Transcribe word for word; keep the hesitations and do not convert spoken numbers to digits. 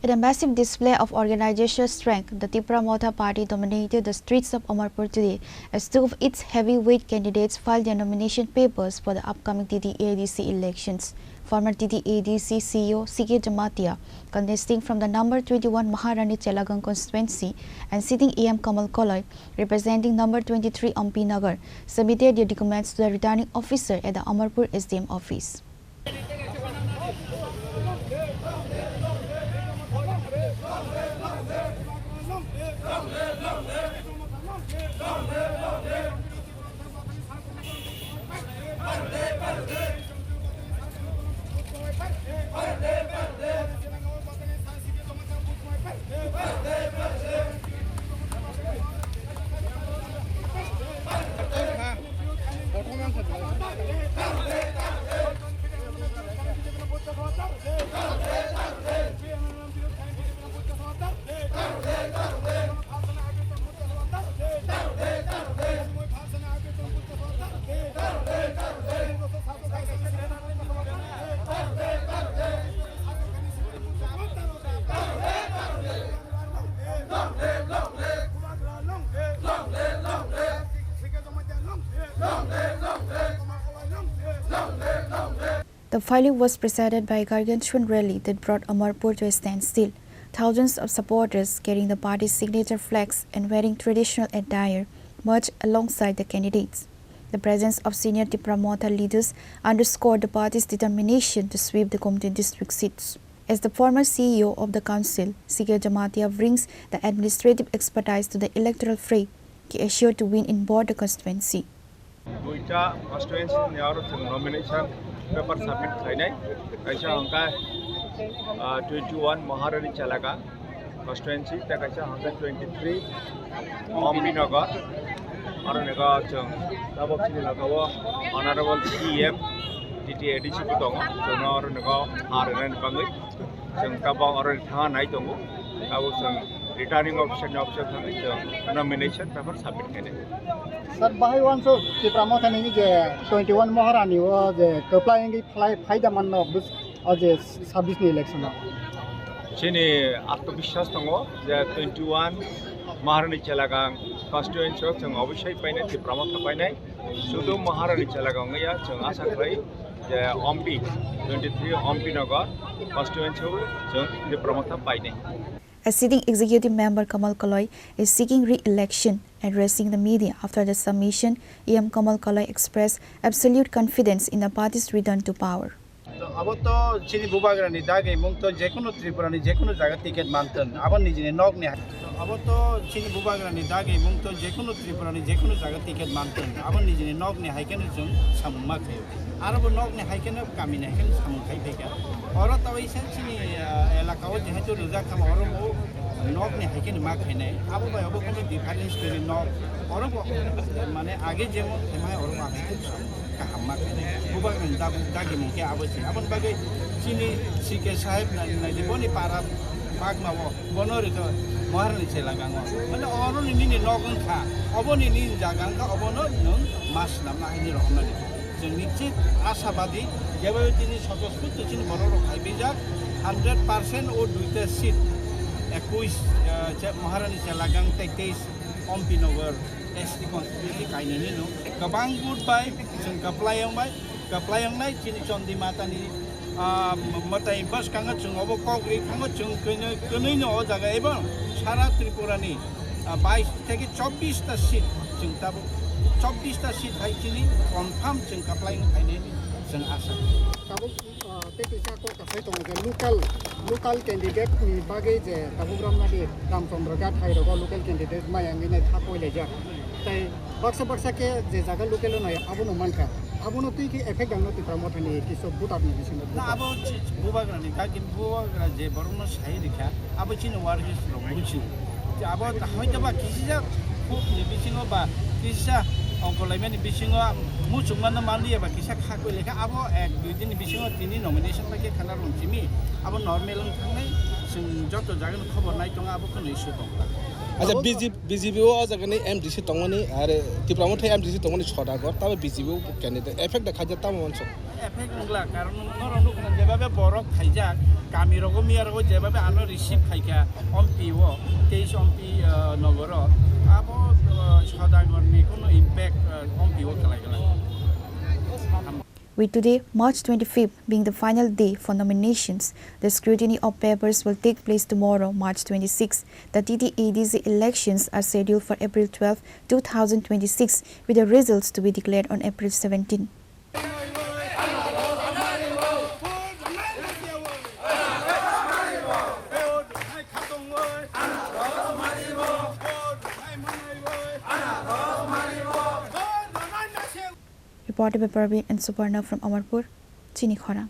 In a massive display of organizational strength, the Tipra Motha Party dominated the streets of Amarpur today as two of its heavyweight candidates filed their nomination papers for the upcoming T T A D C elections. Former T T A D C C E O C K Jamatia, contesting from the number twenty-one Maharani Chelagang constituency, and sitting E M Kamal Koloi, representing number twenty-three Ampi Nagar, submitted their documents to the returning officer at the Amarpur S D M office. The filing was preceded by a gargantuan rally that brought Amarpur to a standstill. Thousands of supporters carrying the party's signature flags and wearing traditional attire marched alongside the candidates. The presence of senior Tipra Motha leaders underscored the party's determination to sweep the Gomti district seats. As the former C E O of the council, C K Jamatia brings the administrative expertise to the electoral fray. He assured to win in both the constituency. Duita constituency ni aro chwng nomination paper submit khlainai. Kaisa hwnkha, ah, twenty-one Maharani Chelagang constituency, tei kaisa hwnkha twenty-three Ampi Nagar. Aro ni go chwng tabok chini logao Honorable E M T T A D C bo tongo. Chwngno aro ni go ha rwnani bagwi chwng tabok aro ni thangna nai tongo. Tabok chwng returning officer ni office o thangwi chwng nomination paper submit khainai. Sir, bahai wansuk Tipra Motha ni je twenty-one Maharani o je kwplai wngwi phlai phaida manno bus-, o je sabbish ni election o. Chini atmobiswas tongo je twenty-one Maharani Chelagang constituency o chwng obosai painai, Tipra Motha painai. Sudu Maharani Chelagang wngya chwng asa khlai je Ampi, twenty-three Ampi Nagar constituency o chwng Tipra Motha painai. A sitting executive member Kamal Koloi is seeking re-election. Addressing the media after the submission, E M Kamal Koloi expressed absolute confidence in the party's return to power. Abo to chini bubagrani dagi mung to jekunu Tripurani jekunu jaga ticket mantun. Abo nijini nokni hai-, abo to chini bubagrani dagi mung to jekunu Tripurani jekunu jaga ticket mantun. Abo nijini nokni haikeno chwng samung ma khayo. Aro bo nokni haikeno kamini haikeno samung khai phaikha. Oro tawi se chini, ah, elaka o jehetu rijak kha, oro bo nokni haikeno ma khainai. Abo bai obo kono difference kwrwi nok. Oro bo, mane, age jemon khaimai oro bo ang kaham ma khainai. Bubagrani dagi mung khe abo se. Aboni bagwi chini C K saheb nai, nai di boni para bagma o. Bono rito Maharani Chelagang o. Mane oro ni nini nok wngkha, obo ni nini jaga wngkha, obono nwng ma swnamna haini rohornani. Chwng nichit ashabadi, jeba tini sotosputti chini borok rok hai bijak, hundred percent o duita seat, ekush, eh, che-, Maharani Chelagang tei teis Ampi Nagar S T constituency kainani no. Kwbang vote bai chwng kwplai wng bai, kwplai wngnai chini Chondi Matani, ah, mwtai bwskango chwng obo kok ri thango chwng kwnwi, kwnwi no o jaga ebong sara Tripura ni, ah, bais theke chobbish ta seat chwng tabuk chobbish ta seat hai chini confirm chwng kwplai wng phainai chwng asa. Tabuk, ah, tei kisa kok kasai tongo je local, local candidate ni bagwi je tabuk ramnadi Ramchandra Ghat hai rogo local candidate maya wngwi nai thak koi laijak. Tei baksa baksa khe je jaga local o nai abono mankha. Abono twi khe effect ang no Tipra Motha ni kisa voter ni bisingo. Na, abo chi-, bubagra ni dagi bubagra je borok no sai rikha, abo chini workers rok muchung. Je abo hoito ba kisa khuk ni bisingo ba kisa ongkolaimani bisingo muchungma no manliya ba kisa khakoi lekha, abo ek dui din ni bisingo tini nomination bai khe khana rung simi, abo normal wng thangnai. Chwng joto jagani khobor nai tongo, abo kheno issue tongkha. Acha, B J P, B J P o jagani M D C tongmani, are Tipra Motha M D C tongmani Sodagar, tabo B J P o candidate effect da khaja tamo manso. Effect wngla, karon norok nukna jebabe borok khaijak, kami rogo miya rogo jebabe ano receive khaikha, ompi o, teis ompi, ah, nogoro, abo, ah, Sodagar ni kono impact, ah, ompi o khlai khlai. With today, March twenty-fifth, being the final day for nominations, the scrutiny of papers will take place tomorrow, March twenty-sixth. The T T A D C elections are scheduled for April twelve, two thousand twenty-six, with the results to be declared on April seventeen. Reported by Parveen and Suparna from Amarpur, Chini Khorang.